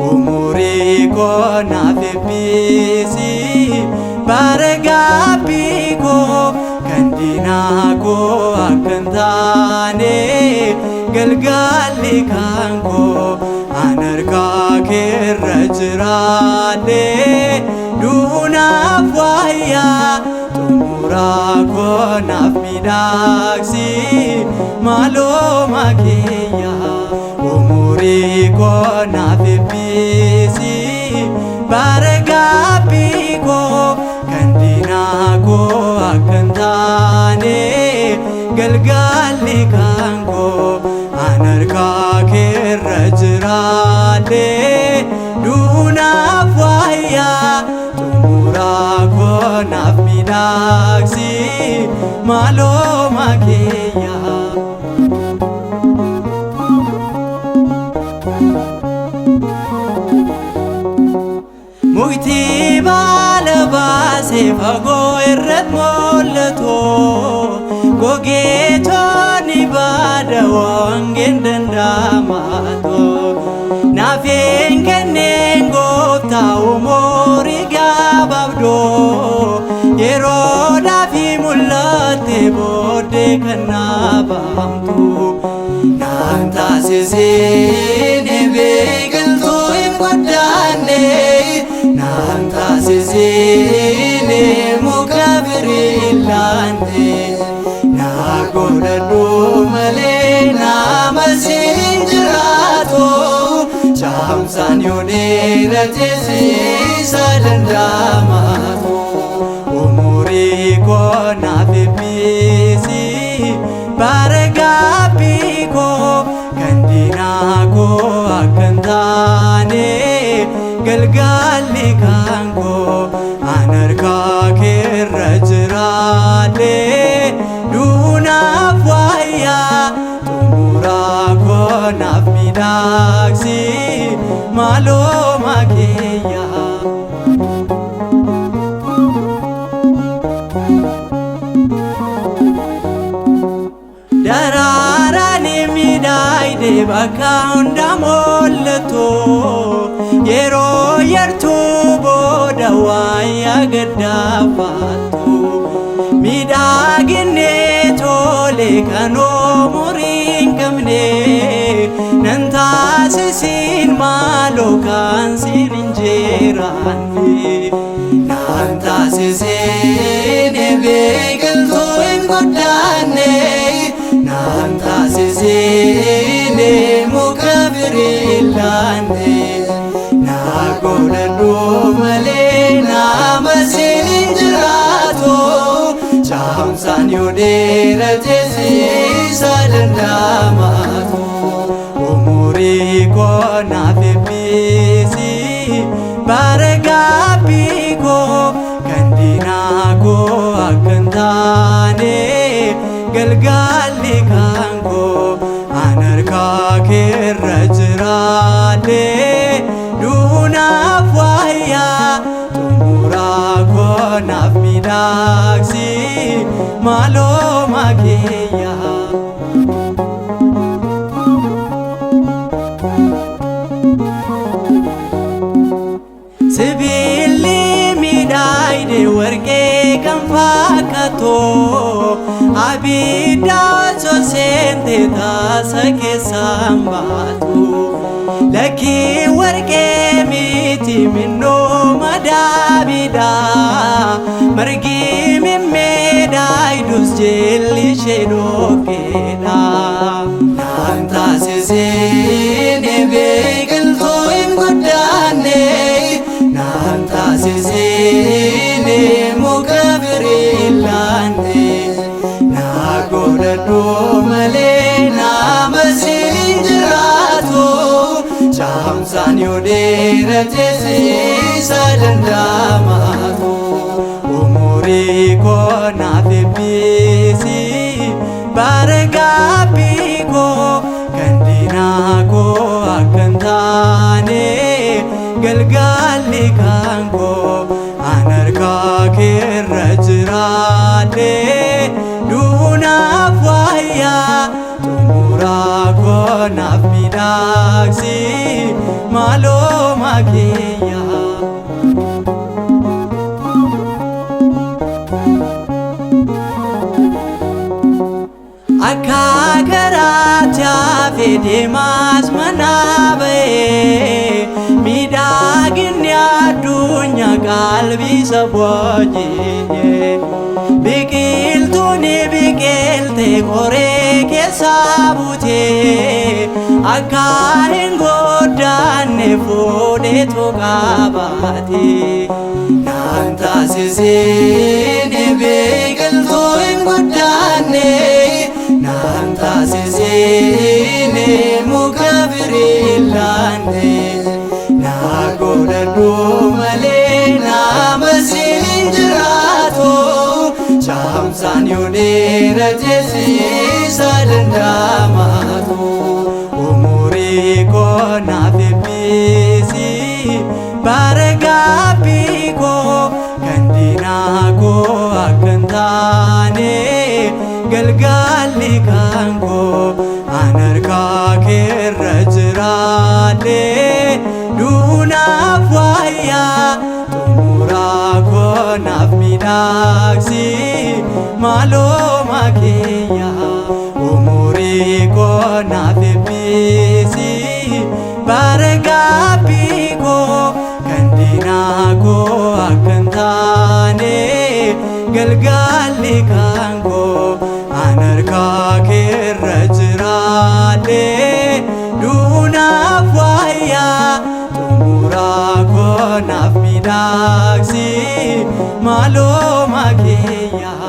Umurii koo naaf eebbisi, bara gaabbii koo kan diinaa koo akka hin taane galgalli kan koo an harkaa keerra jiraadhe duunaaf wayyaa xumuraa koo naaf miidhagsi maaloo kiyyaa. Umurii koo naaf eebbisi, bara gaabbii koo kan diinaa koo akka hin taane galgalli kan koo an harkaa keerra jiraadhe duunaaf wayyaa xumuraa koo naaf miidhagsi maaloo kiyyaa. Mukti baala baasee fagoo irratti mul'atu, gogeetonni baada wangeen danda'amaatu. Naafeen kenneen gooftaa umurii gabaabdoo yeroodhaaf mul'atte booddee kan naafamtu. Naan taasisiin biqiltuu hin guddanne, naan taasisiin muka birillaanne, naa godhadhu malee nama siin jiraatu, caamsaan yoo dheerate siisa danda'amaatu. Umurii koo naaf eebbisi, bara gaabbii koo kan diinaa koo akka hin taane galgalli kan koo an harkaa keerra jiraadhe duunaaf wayyaa xumuraa koo naaf miidhagsi maaloo kiyyaa. Daraaraan miidhagde bakka hunda mul'atu, yeroo yartuu booda waaya gaddaafattu. Miidhaginni tole kan umurii hin qabne, nan taasisiin maaloo kan siin hin jiraanne. Naan taasisiin biqiltuu hin guddanne, naan taasisiin muka birillaanne, naa godhadhu malee nama siin jiraatu, caamsaan yoo dheerate siisa danda'amaatu. Umurii koo naaf eebbisi, bara gaabbii koo kan diinaa koo akka hin taane galgalli kan koo an harkaa keerra jiraadhe duunaaf wayyaa xumuraa koo naaf miidhagsi maaloo kiyyaa. Sibiilli miidhagde warqee kan fakkaatu, abidda osoo seente taasa keessaan baatu. Lakkii warqee miti minnoo madaabidha, margi mimmiidhagdus jilli ishee dhokkeedha. Naan taasisiin biqiltuu hin guddanne, naan taasisiin. yoo dheerate siisa danda'amaatu. Umurii koo naaf eebbisi, bara gaabbii koo kan diinaa koo akka hin taane, galgalli kan koo an harkaa keerra jiraadhe duunaaf wayyaa, xumuraa koo naaf miidhagsi maaloo makeeyyaa. Akka garaatti hafe deemaas mana ba'ee, miidhaginni addunyaa qalbii isa booji'e. Biqiltuun biqilte qoree keessa buutee akka hin goddaanne fuudheetu qabaate. Naan taasisiin biqiltuu hin guddaanne, naan taasisiin muka firii laanne, na godhadhu malee nama siin jiraatu. Caamsaan yoo dheerate siisa danda'amaatu. Umurii koo naaf eebbisi, bara gaabbii koo kan diinaa koo akka hin taane, galgalli kan koo an harkaa keerra jiraadhe duunaaf wayyaa, xumuraa koo naaf miidhagsi maaloo makeeyyaa. Umurii koo naaf eebbisi, bara gaabbii koo kan diinaa koo akka hin taane, galgalli kan koo an harkaa keerra jiraadhe duunaaf wayyaa, xumuraa koo naaf miidhagsi maaloo makeeyyaa.